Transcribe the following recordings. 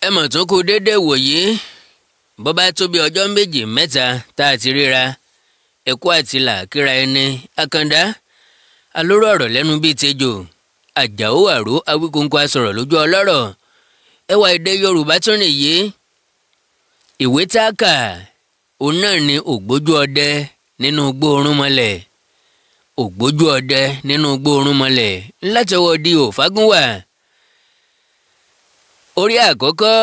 Ẹ mọ̀ tún kú déédéé wòyí. Bó bá tó bí ọjọ́ méjì mẹ́ta tá a ti ríra, ẹ̀kú àti làákìrá ẹni. Àkàndá alóró ọ̀rọ̀ lẹ́nu bíi tejò, Àjàó àró Awíkonko asọ̀rọ̀ lójú ọlọ́rọ̀. Ẹwà èdè Yorùbá tún nìyí. Ìwé tá a kà òun náà ni Ògbójú ọdẹ nínú igbó Orúnmọlẹ̀. Ògbójú ọdẹ nínú igbó Orúnmọlẹ̀ látọwọ́ D.O. Fágúnwà. Orí àkọ́kọ́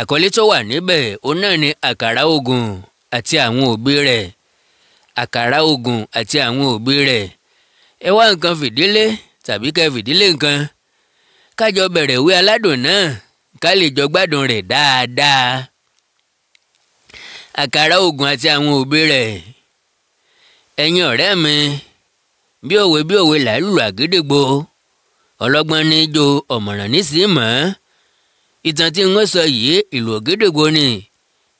àkọlé tó wà níbẹ̀ òun náà ni Àkàrà Ògùn àti àwọn òbí rẹ̀. Àkàrà Ògùn àti àwọn òbí rẹ̀. Ẹ wá nǹkan fìdílé tàbí kẹ́ fìdílé nǹkan, kájọ bẹ̀rẹ̀ ìwé aládùn náà ká lè jọ gbádùn rẹ̀ dáadáa. Àkàrà Ògùn àti àwọn òbí rẹ̀. Ẹ̀yin ọ̀rẹ́ mi, bí òwe bí òwe làálù àgídìgbò, ọlọ́gbọ́n ní jó ọ̀mọ̀ràn nísìí mọ́. Ìtàn tí n ó sọ yìí ìlú ògídìgbò ni.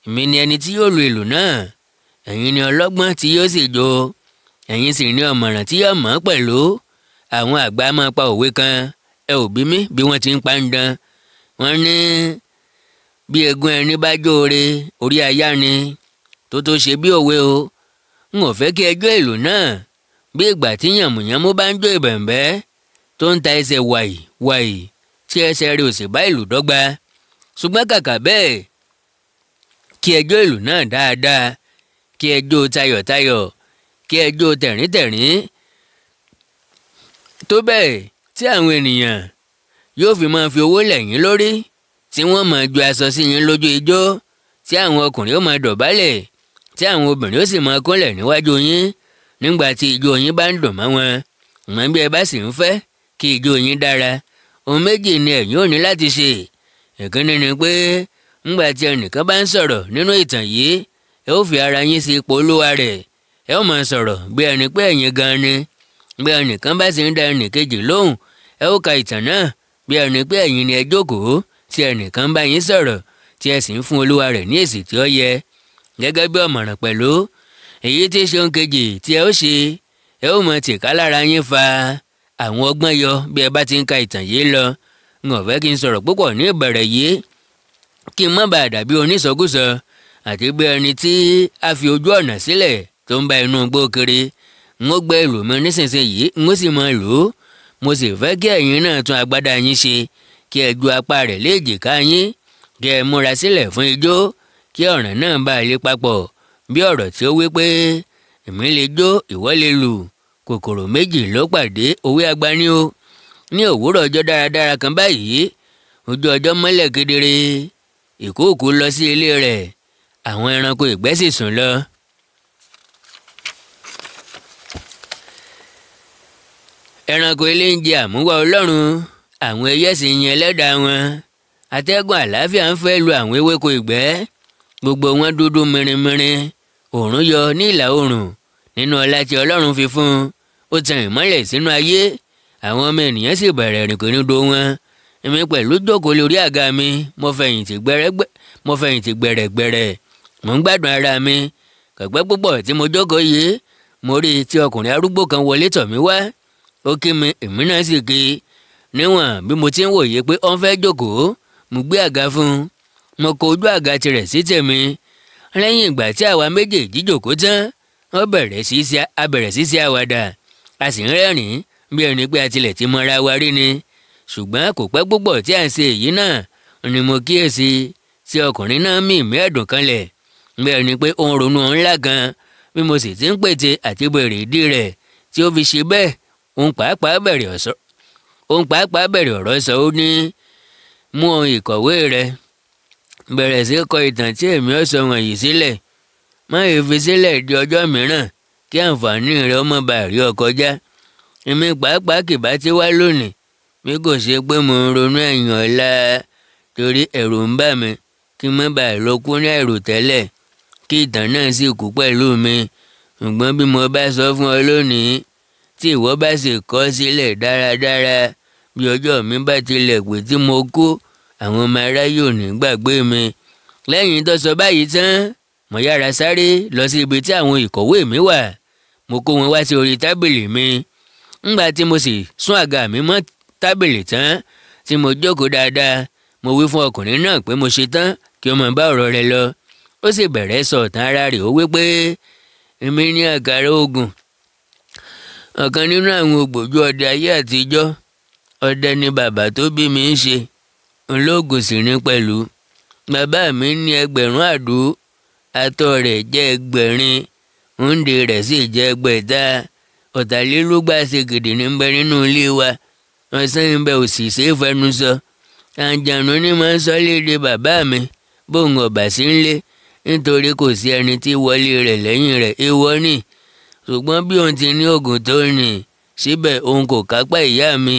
Èmi ni ẹni tí yóò lu ìlú náà, ẹ̀yin ni ọlọ́gbọ́n tí yóò sì jó, ẹ̀yin sì ni ọ̀mọ̀ràn tí yóò mọ̀ pẹ̀lú. Àwọn àgbà máa pa òwe kan, ẹ ò bí mi bí wọ́n ti ń pa ń dán. Wọ́n ní bí egun ẹni bá jóore orí aya ni, tó tó ṣe bí òwe o. N ò fẹ́ kí ẹjọ́ ìlú náà bí ìgbà tí yànmùyánmú bá ń jó ìbẹ̀ǹbẹ́ tó ń ta ẹsẹ̀ wàì wàì tí ẹsẹ̀ rẹ̀ ò sì bá ìlú dọ́gba. Ṣùgbọ́n kàkà bẹ́ẹ̀, kí ẹjọ́ ìlú náà dáadáa, kí ẹjọ́ tayọ̀tayọ̀, kí ẹjọ́ tẹ̀ríntẹ̀rín, tó bẹ́ẹ̀ tí àwọn ènìyàn yóò fi máa fi owó lẹ̀ yín lórí, tí wọ́n máa ju aṣọ sí yín lójú ijó, tí àwọn ọkùnrin ó máa dọ̀bálẹ̀, tí àwọn obìnrin ó sì máa kúnlẹ̀ níwájú yín nígbà tí ijó yín bá ń dùn mọ́ wọn. Ìmọ̀ bí ẹ bá sì ń fẹ́ kí ijó yín dára, ohun méjì ni ẹ̀yin ò ní láti ṣe. Ìkíní ni pé ńgbà tí ẹnìkan bá ń sọ̀rọ̀ nínú ìtàn yìí, ẹ ó fi ara yín sí ipò olúwa rẹ̀, ẹ ó máa sọ̀rọ̀ bí ẹni pé ẹ̀yin gan ni. Bí ẹnìkan bá sì ń da ẹnìkejì lóhùn, ẹ ó ka ìtàn náà bí ẹni pé ẹ̀yin ni ẹ jókòó tí ẹnìkan bá yín sọ̀rọ̀, tí ẹ sì ń fún olúwa rẹ̀ ní èsì tí ó yẹ gẹ́gẹ́ bí ọ̀mọ̀ràn pẹ̀lú. Èyí tí ṣe ohun kejì tí ẹ ó ṣe, ẹ ó mọ tìka lára yín fa àwọn ọgbọ́n yọ bí ẹ bá ti ń ka ìtàn yìí lọ. N ò fẹ́ kí n sọ̀rọ̀ púpọ̀ ní ìbẹ̀rẹ̀ yìí, kí n má bàa dàbí onísọkúsọ àti bí ẹni tí a fi ojú ọ̀nà sílẹ̀ tó ń bá inú igbó kiri. N ó gbé ìlú mi nísinsìnyí, n ó sì máa lò ó. Mo sì fẹ́ kí ẹ̀yin náà tún agbádá yín ṣe, kí ẹ ju apá rẹ̀ lé èjìká yín, kí ẹ múra sílẹ̀ fún ijó, kí ọ̀ràn náà bá lè papọ̀ bí ọ̀rọ̀ tí ó wí pé èmi lè jó ìwọ lè lù. Kòkòrò méjì ló pàdé, òwe agbani o. Ní òwúrọ̀ ọjọ́ dáradára kan báyìí, ojú ọjọ́ mọ́lẹ̀ kedere. Ìkóòkò lọ sí ilé rẹ̀, àwọn ẹranko ìgbẹ́ sì sùn lọ. Ẹranko ilé ń jẹ àmúwá Ọlọ́run, àwọn ẹyẹ sì ń yan ẹlẹ́dàá wọn. Atẹ́gùn àlàáfíà ń fẹ́ lu àwọn ewéko ìgbẹ́, gbogbo wọn dúdú mìrìnmìrìn. Òòrùn yọ ní ìlà oòrùn nínú ọlá tí Ọlọ́run fi fún un. Ó tan ìmọ́lẹ̀ sínú ayé, àwọn ọmọ ènìyàn sì bẹ̀rẹ̀ ìrìnkèrindò wọn. Èmi pẹ̀lú jókòó lórí àga mi, mo fẹ̀yìntì gbẹ̀rẹ̀gbẹ̀rẹ̀, mò ń gbádùn ara mi. Kò pẹ́ púpọ̀ tí mo jókòó yìí, mo rí i tí ọkùnrin arúgbó kan wọlé tọ̀ mí wá. Ó kí mi, èmi náà sì kí i. Níwọ̀n bí mo ti ń wòye pé ó ń fẹ́ jókòó, mo gbé àga fún un. Mo kọ ojú àga tirẹ̀ sí tèmi. Lẹ́yìn ìgbà tí àwa méjèèjì jókòó tán, ó bẹ̀rẹ̀ sí ṣe àwàdà, a sì ń rẹ́rìn-ín bí ẹni pé a tilẹ̀ ti mọra wa rí ni. Ṣùgbọ́n kò pẹ́ púpọ̀ tí à ń ṣe èyí náà ni mo kíyèsí tí ọkùnrin náà mì mí ẹ̀dùn kanlẹ̀ bí ẹni pé ó ń ronú ńlá kan. Bí mo sì ti ń pète àti bèrè ìdí rẹ̀ tí ó fi ṣe bẹ́ẹ̀, òun pàápàá bẹ̀rẹ̀ ọ̀rọ̀ sọ. Ó ní, mú ohun ìkọ̀wé rẹ, bẹ̀rẹ̀ sí kọ ìtàn tí èmi ó sọ wọ̀nyí sílẹ̀. Má yẹ fi sílẹ̀ di ọjọ́ mìíràn kí àǹfààní rẹ ó má bàa rí ọ kọjá. Èmi pàápàá kì bá ti wá lónìí bí kò ṣe pé mo ń ronú ẹ̀yìn ọ̀la, torí ẹ̀rù ń bà mí kí n má bàa lọ kú ní àìrò tẹ́lẹ̀, kí ìtàn náà sì kú pẹ̀lú mi. Ṣùgbọ́n bí mo bá sọ fún ọ lónìí, tí ìwọ bá sì kọ sílẹ̀ dáradára, bí ọjọ́ mi bá tilẹ̀ pé tí mo kú, àwọn ọmọ aráyé ò ní gbàgbé mi. Lẹ́yìn tó sọ báyìí tán, mo yára sáré lọ sí ibi tí àwọn ìkọ̀wé mi wà. Mo kó wọn wá sí orí tábìlì mi. Ńgbà tí mo sì sún àga mi mọ́ tábìlì tán, tí mo jókòó dáadáa, Mo wí fún ọkùnrin náà pé mo ṣe tán kí ó máa bá ọ̀rọ̀ rẹ̀ lọ. Ó sì bẹ̀rẹ̀ sọ ọ̀tàn ara rẹ̀. Ó wí pé èmi ní àkàrà oògùn, ọ̀kan nínú àwọn ògbójú ọdẹ ayé àtijọ́. Ọdẹ ni bàbá tó bí mi ń ṣe, olóògùn sì ní pẹ̀lú. Bàbá mi ní 1000 àdó, atọ́ rẹ̀ jẹ́ 800, òǹdè rẹ̀ sì jẹ́ 600. 123 ṣègìdì ní bẹ nínú ilé wa. Ọ̀sán ibẹ̀ ò sì ṣe é fẹnu sọ. Àjànú ni máa ń sọ léde bàbá mi bóun ọ̀bà sí ń lé, nítorí kò sí ẹni tí wọlé rẹ̀ lẹ́yìn rẹ̀, èèwọ̀ ni. Ṣùgbọ́n bí òun ti ní oògùn tó ní, síbẹ̀ òun kò kápá ìyá mi,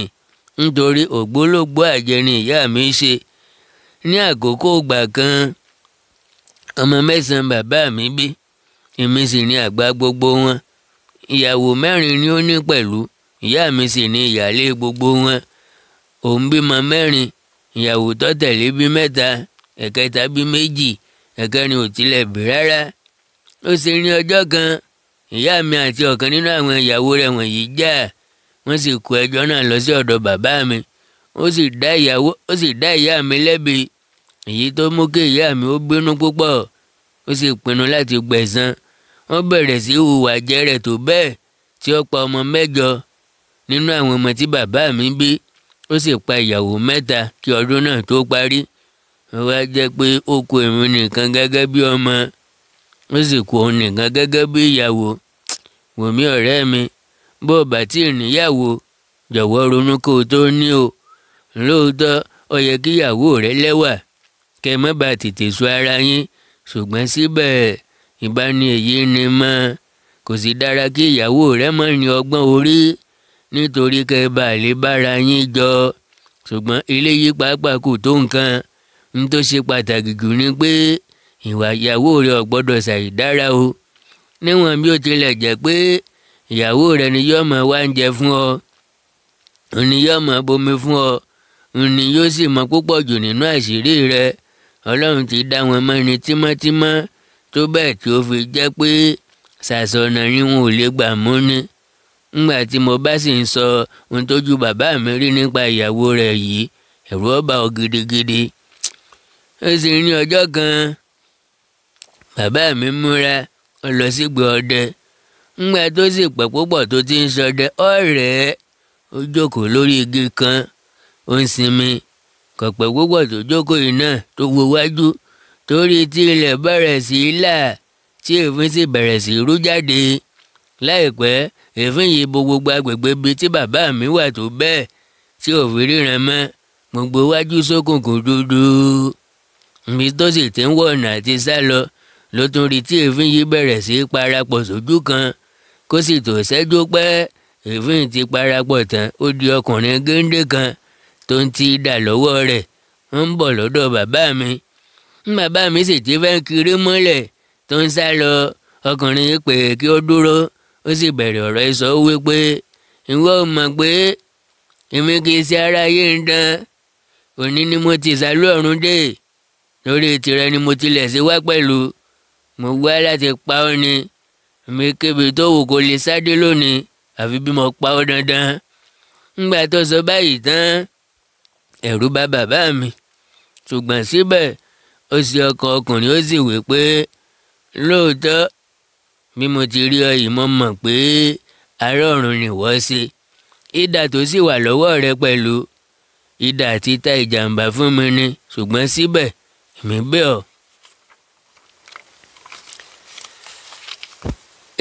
nítorí ògbólógbòó àjẹ́ ni ìyá mi ṣe. Ní àkókò ìgbà kan, ọmọ 9 bàbá mi bí, èmi sì ni àgbà gbogbo wọn. Ìyàwó 4 ni ó ní pẹ̀lú, ìyá mi sì ni ìyálé gbogbo wọn. Òun bímọ 4, ìyàwó tó tẹ̀lé bí 3, ẹ̀kẹta bí 2, ẹ̀kẹrin ò tilẹ̀ bí rárá. Ó sì ní ọjọ́ kan, ìyá mi àti ọ̀kan nínú àwọn ìyàwó rẹ̀ wọ̀nyí jà, wọ́n sì kó ẹjọ́ náà lọ sí ọ̀dọ̀ bàbá mi. Ó sì dá ìyá mi lẹ́bi, èyí tó mú kí ìyá mi ó bínú púpọ̀. Ó sì pinnu láti gbẹ̀san. Wọ́n bẹ̀rẹ̀ sí hùwà jẹ́rẹ̀ tó bẹ́ẹ̀ tí ó pa ọmọ 8 nínú àwọn ọmọ tí bàbá mi bí. Ó sì pa ìyàwó 3 kí ọdún náà tó parí. Ó wá jẹ́ pé ó kù èmi nìkan gẹ́gẹ́ bí ọmọ, ó sì kù òun nìkan gẹ́gẹ́ bí ìyàwó. Wòmí ọ̀rẹ́ mi, bó o bá tí ì níyàwó, jọ̀wọ́ ronú kó o tó ní o. Lóòótọ́ ó yẹ kí ìyàwó rẹ lẹ́wà, kẹ́ ẹ má bàa tètè sú ara yín, ṣùgbọ́n síbẹ̀ ìbáni èyí ni mọ́. Kò sì dára kí ìyàwó rẹ má ní ọgbọ́n orí, nítorí kẹ́ ẹ bá lè bára yín jọ. Ṣùgbọ́n ilé yìí pàápàá kò tó nǹkan. N tó ṣe pàtàkì jù ni pé ìwà ìyàwó rẹ ò gbọ́dọ̀ ṣàìdára o. Níwọ̀n bí ó tilẹ̀ jẹ́ pé ìyàwó rẹ ni yóò máa wá oúnjẹ fún ọ, òun ni yóò máa bomi fún ọ, òun ni yóò sì mọ púpọ̀ jù nínú àṣírí rẹ. Ọlọ́run ti dá wọn mọ́ni tímọ́tímọ́ tó bẹ́ẹ̀ tí ó fi jẹ́ pé ṣàṣọ̀nà ni wọn ò lè gbà mú ni. Ńgbà tí mo bá sì ń sọ ohun tójú bàbá mi rí nípa ìyàwó rẹ̀ yìí, ẹ̀rù ó bà ọ́ gidigidi. Ó sì ní ọjọ́ kan, bàbá mi múra, ó lọ sígbó ọdẹ. Ńgbà tó sì pẹ́ púpọ̀ tó ti ń ṣọdẹ, ọ̀rẹ́ ó jókòó lórí igi kan, ó ń sinmi. Kò pẹ́ púpọ̀ tó jókòó yìí náà tó wo wájú, torí tí ilẹ̀ bẹ̀rẹ̀ sí í là, tí èéfín sì bẹ̀rẹ̀ sí í rú jáde. Láìpẹ́, èéfín yìí bo gbogbo agbègbè ibi tí bàbá mi wà tó bẹ́ẹ̀ tí ò fi ríran mọ́. Gbogbo wájú ṣókùnkùn dúdú. Ibi tó sì ti ń wọ̀nà àti sá lọ ló tún rí tí èéfín yìí bẹ̀rẹ̀ sí í parapọ̀ sójú kan. Kó sì tó ṣẹ́jú pẹ́, èéfín ti parapọ̀ tán, ó di ọkùnrin géńdé kan tó ń ti idà lọ́wọ́ rẹ̀, ń bọ̀ lọ́dọ̀ bàbá mi. Bàbá mi sì ti fẹ́ kiri mọ́lẹ̀ tó ń sá lọ. Ọkùnrin yìí pè é kí ó dúró, ó sì bẹ̀rẹ̀ ọ̀rọ̀ ìsọ wípé ìwọ ò mọ̀ pé èmi kì í ṣe aráyé ń dán. Òní ni mo ti sálú ọ̀run dé, lórí tirẹ̀ ni mo tilẹ̀ ṣe wá pẹ̀lú. Mo wá láti pa ọ́ ni, èmi kébi tó wù kó lè sáré lónìí, àfi bí mo pa ọ́ dandan. Ńgbà tó sọ báyìí tán, ẹ̀rù bà bàbá mi. Ṣùgbọ́n síbẹ̀ ó ṣe ọkàn ọkùnrin, ó sì wí pé lóòótọ́ bí mo ti rí ọ yìí, mo mọ̀ pé ará ọ̀run ni ìwọ ṣe. Idà tó sì wà lọ́wọ́ rẹ pẹ̀lú idà àti ta ìjàmbá fún mi ni, ṣùgbọ́n síbẹ̀ èmi bẹ̀ ọ́.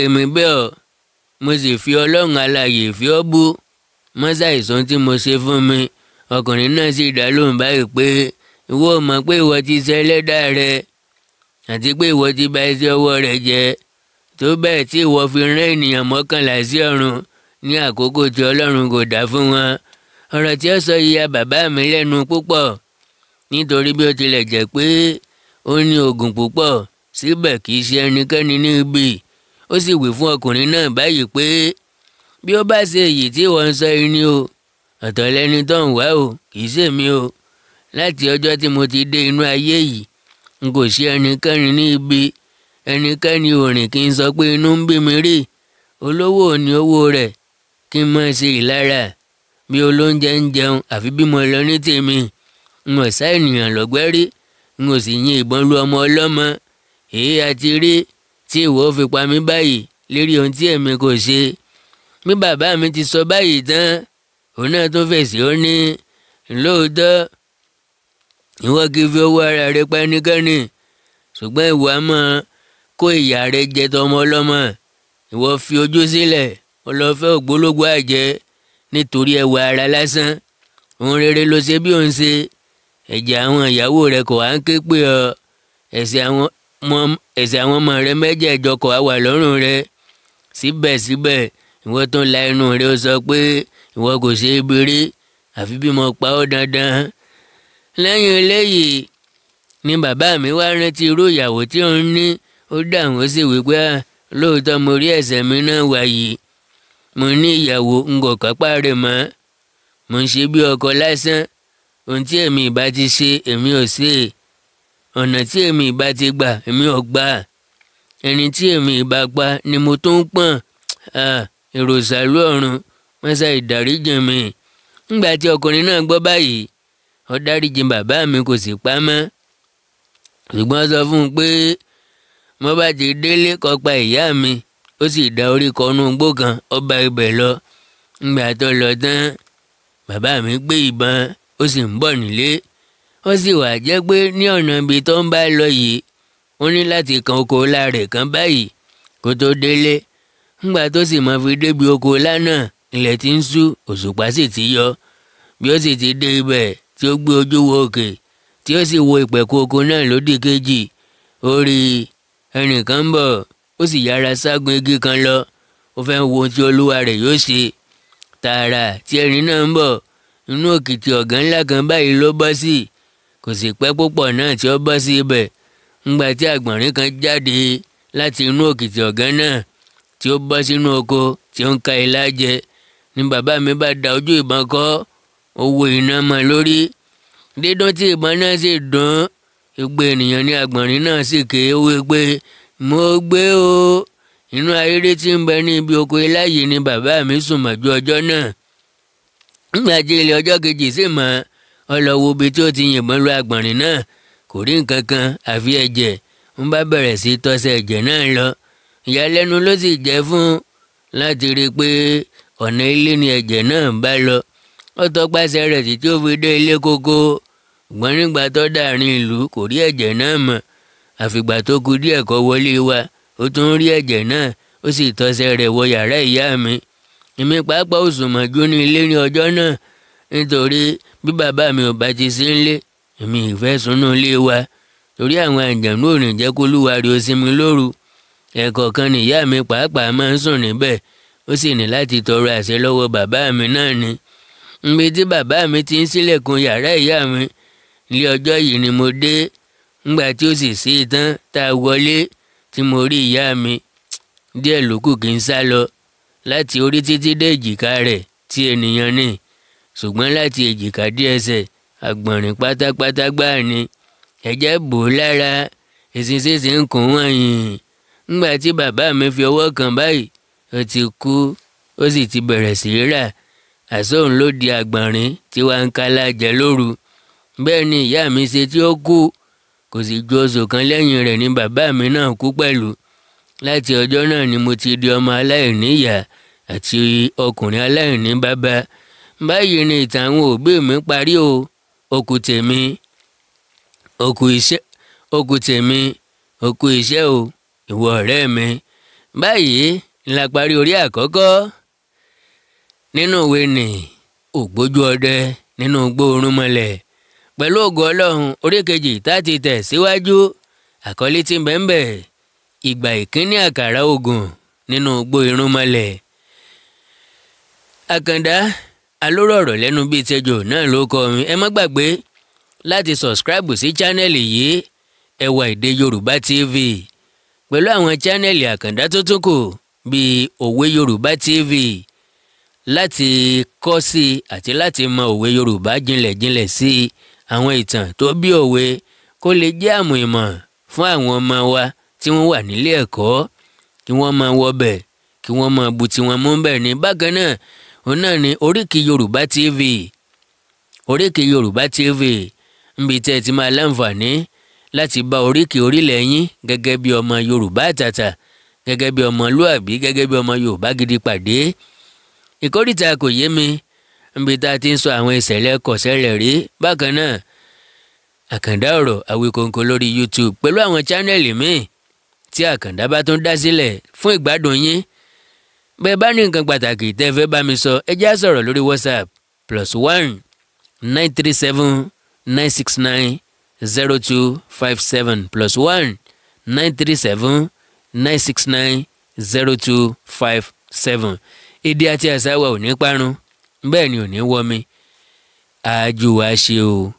Èmi bẹ̀ ọ́, mo sì fi Ọlọ́run alààyè fi ọ́ bú. Mọ́ ṣàìsàn tí mo ṣe fún mi. Ọkùnrin náà sì dá lóhùn báyìí pé ìwọ ò mọ̀ pé ìwọ ti ṣe ẹlẹ́dàá rẹ, àti pé ìwọ ti bà iṣẹ́ ọwọ́ rẹ jẹ́, tó bẹ́ẹ̀ tí ìwọ fi rán ènìyàn 11 sí ọ̀run ní àkókò tí Ọlọ́run kò dá fún wọn. Ọ̀rọ̀ tí ó sọ yìí ya bàbá mi lẹ́nu púpọ̀, nítorí bí ó tilẹ̀ jẹ́ pé ó ní oògùn púpọ̀, síbẹ̀ kì í ṣe ẹnikẹ́ni ní ibi. Ó sì wí fún ọkùnrin náà báyìí pé bí ó bá ṣe èyí tí ìwọ ń sọ yìí ni o, ọ̀tọ̀ lẹni tó ń wá o, kì í ṣèmi o. Láti ọjọ́ tí mo ti dé inú ayé yìí, n kò ṣe ẹnikẹ́ni ní ibi. Ẹnikẹ́ni ò rìn kí n sọ pé inú ń bí mi rí. Olówó ò ní owó rẹ̀ kí n má ṣe ìlara. Bí olóúnjẹ ń jẹun àfi bí mo lọ ní tèmi. N ò sá ènìyàn lọ́gbẹ́ rí, n ò sì yin ìbọn lu ọmọ ọlọ́mọ. Èyí àti rí tí ìwọ fi pa mí báyìí lérí ohun tí èmi kò ṣe. Bí bàbá mi ti sọ báyìí tán, òun náà tún fèsì, ó ní lóòótọ́ ìwọ kì í fi owó ara rẹ pa ẹnikẹ́ni, ṣùgbọ́n ìwọ á máa kó ìyà rẹ jẹ tọmọ ọlọ́mọ. Ìwọ fi ojú sílẹ̀, ó lọ fẹ́ ògbólógbòó àjẹ́ nítorí ẹwà ara lásán. Ohun rere ló ṣe bí òun ṣe. Ẹ̀jẹ̀ àwọn ìyàwó rẹ kò wá ń ké pè ọ́. Ẹ̀ṣẹ̀ àwọn ọmọ rẹ mẹ́jẹ̀ẹ̀jọ kò wá wà lọ́rùn rẹ. Síbẹ̀síbẹ̀ ìwọ tó ń la inú rẹ ó sọ pé ìwọ kò ṣe é bèrè, àfi bí mo pa ọ́ dandan. Lẹ́yìn eléyìí ni bàbá mi wá rántí irú ìyàwó tí òun ní. Ó dáhùn, ó sì wí pé lóòótọ́ mo rí ẹ̀ṣẹ̀ mi náà wà yìí. Mo ní ìyàwó, n kò kápá rẹ̀ mọ́. Mo ń ṣe bí ọkọ lásán. Ohun tí èmi ìbá ti ṣe èmi ò ṣe, ọ̀nà tí èmi ìbá ti gbà èmi ò gbà, ẹni tí èmi ìbá pa ni mo tó ń pọ̀n. Èrò ìsàlú ọ̀run mọ́sá ìdáríjì mi. Nígbà tí ọkùnrin náà gbọ́ báyìí, ó dáríjì bàbá mi, kò sì pa mọ́. Ṣùgbọ́n ó sọ fún un pé mo bá ti délé kó pa ìyá mi. Ó sì da orí kọnú igbó kan, ó bá ibẹ̀ lọ. Nígbà tó lọ tán, bàbá mi gbé ìbọn, ó sì ń bọ̀ nílé. Ó sì wà jẹ́ pé ní ọ̀nà ibi tó ń bá lọ yìí, ó ní láti kan oko ọlá rẹ̀ kan báyìí kó tó délé. Nígbà tó sì máa fi débi oko ọlá náà, ilẹ̀ ti ń ṣú, òṣùpá sì ti yọ. Bí ó sì ti dé ibẹ̀ tí ó gbé ojú wo òkè, tí ó sì wo ìpẹ̀kun oko náà lódì kejì, ó rí ẹnìkan ń bọ̀, ó sì yára ságun igi kan lọ. Ó fẹ́ wo ohun tí olúwa rẹ̀ yóò ṣe. Tààrà tí ẹni náà ń bọ̀, inú òkìtì ọ̀gán ńlá kan báyìí ló bọ́ sí. Kò sì pẹ́ púpọ̀ náà tí ó bọ́ sí ibẹ̀. Ńgbà tí àgbọ̀nrín kan jáde láti inú òkìtì ọ̀gán náà tí ó bọ́ sínú oko tí ó ń ka ilá jẹ, ni bàbá mi bá da ojú ìbọn kọ́, ó wo iná mọ́ lórí. Dídún tí ìbọn náà sì dún, igbe ènìyàn ní àgbọ̀nrín náà sì ké wí pé mo gbé o. Inú ayére tí ń bẹ ní ibi oko ilá yìí ni bàbá mi sùn mọ́jú ọjọ́ náà. Nígbà tí ilé ọjọ́ kejì sì mọ́, ó lọ wo ibi tí ó ti yìnbọn lu àgbọ̀nrín náà, kò rí nǹkan kan àfi ẹ̀jẹ̀. Ń bá bẹ̀rẹ̀ sí tọ́sẹ̀ ẹ̀jẹ̀ náà lọ. Ìyàlẹ́nu ló sì jẹ́ fún láti rí i pé ọ̀nà ilé ni ẹ̀jẹ̀ náà ń bá lọ. Ó tọpasẹ̀ rẹ̀ títí ó fi dé ilé kókó. Ṣùgbọ́n nígbà tó dàárín ìlú kò rí ẹ̀jẹ̀ náà mọ́. Àfìgbà tó kù díẹ̀ kó wọlé wa, ó tún rí ẹ̀jẹ̀ náà, ó sì tọ́sẹ̀ rẹ̀ wọ yàrá ìyá mi. Èmi pàápàá ò sùn mọ́jú ní ilé ní ọjọ́ náà, nítorí bí bàbá mi ò bá ti sí nílé, èmi ì fẹ́ sunú ilé wa, torí àwọn àǹjànú ò ní jẹ́ kó lúwa rí ó sinmi lóru. Ẹ̀ẹ̀kọ̀ọ̀kan ni ìyá mi pàápàá máa ń sùn níbẹ̀, ó sì ní láti tọrọ àṣẹ lọ́wọ́ bàbá mi náà ni. Níbi tí bàbá mi ti ń ṣílẹ̀kùn yàrá ìyá mi ní ọjọ́ yìí ni mo dé. Nígbà tí ó sì sí tán tá a wọlé tí mo rí ìyá mi, díẹ̀ ló kù kí n sá lọ. Láti orí títí dé èjìká rẹ̀ tí ènìyàn ní, ṣùgbọ́n láti èjìká dé ẹsẹ̀ àgbọ̀nrín pátápátá gbáà ni. Ẹ̀jẹ̀ bò ó lára, eṣinṣin sì ń kùn wọ̀nyí. Nígbà tí bàbá mi fi ọwọ́ kàn báyìí, ó ti kú, ó sì ti bẹ̀rẹ̀ sí í rà. Àsóhun òun ló di àgbọ̀nrín tí wàá ń kálá jẹ lóru. Bẹ́ẹ̀ ni ìyá mi ṣe tí ó kú. Kò sì ju oṣù kan lẹ́yìn rẹ̀ ni bàbá mi náà kú pẹ̀lú. Láti ọjọ́ náà ni mo ti di ọmọ aláìní ìyá àti ọkùnrin aláìní bàbá. Báyìí ni ìtàn àwọn òbí mi parí o. Ó kù tèmi, ó kù iṣẹ́, ó kù tèmi, ó kù iṣẹ́ o, ìwọ ọ̀rẹ́ mi. Báyìí la parí orí àkọ́kọ́ nínú ìwé nì Ògbójú Ọdẹ nínú igbó Irúnmọlẹ̀. Pẹ̀lú ògo Ọlọ́run, orí kejì tá ti tẹ̀ síwájú, àkọlé tí ń bẹ ń bẹ, ìgbà ìkíní àkàrà ògùn nínú igbó Irúnmọlẹ̀. Àkàndá alóró ọ̀rọ̀ lẹ́nu bíi tẹjọ náà ló kọ mi. Ẹ má gbàgbé láti sọ̀scribe sí chánẹ́ẹ̀lì yìí, Ẹwà Èdè Yorùbá TV, pẹ̀lú àwọn chánẹ́ẹ̀lì Àkàndá tó tún kù bíi Òwe Yorùbá TV, láti kọ́ sí i àti láti mọ òwe Yorùbá jinlẹ̀jinlẹ̀ sí i, àwọn ìtàn tó bí òwe kó lè jẹ́ àmù ìmọ̀ fún àwọn ọmọ wa tí wọ́n wà nílé ẹ̀kọ́, kí wọ́n máa wọbẹ̀, kí wọ́n máa bu tiwọn mú bẹ̀ ní. Bákan náà, òun náà ni Oríkì Yorùbá TV, Oríkì Yorùbá TV Níbi tẹ́ ẹ ti máa láǹfààní láti bá oríkì orílẹ̀ yín gẹ́gẹ́ bí ọmọ Yorùbá àtàtà, gẹ́gẹ́ bí ọmọlúàbí, gẹ́gẹ́ bí ọmọ Yorùbá gidi pàdé. Ìkórìtà Kò Yé Mi, níbi tá a ti ń sọ àwọn ìṣẹ̀lẹ̀ kọ̀ṣẹ̀lẹ̀ rí. Bákan náà, Àkàndá Ọ̀rọ̀ Àwíkòǹkò lórí YouTube pẹ̀lú àwọn channel míì tí Àkàndá bá tún dá sílẹ̀ fún ìgbádùn yín. Bẹ́ẹ̀ bá ní nǹkan pàtàkì tẹ́ fẹ́ bá mi sọ, ẹ já sọ̀rọ̀ lórí WhatsApp, +1 937 969 0257, +1 937 969 0257. Èdè àti àṣà wa ò ní parun, bẹ́ẹ̀ ni ò ní wọmi. Àjò wa ṣe o.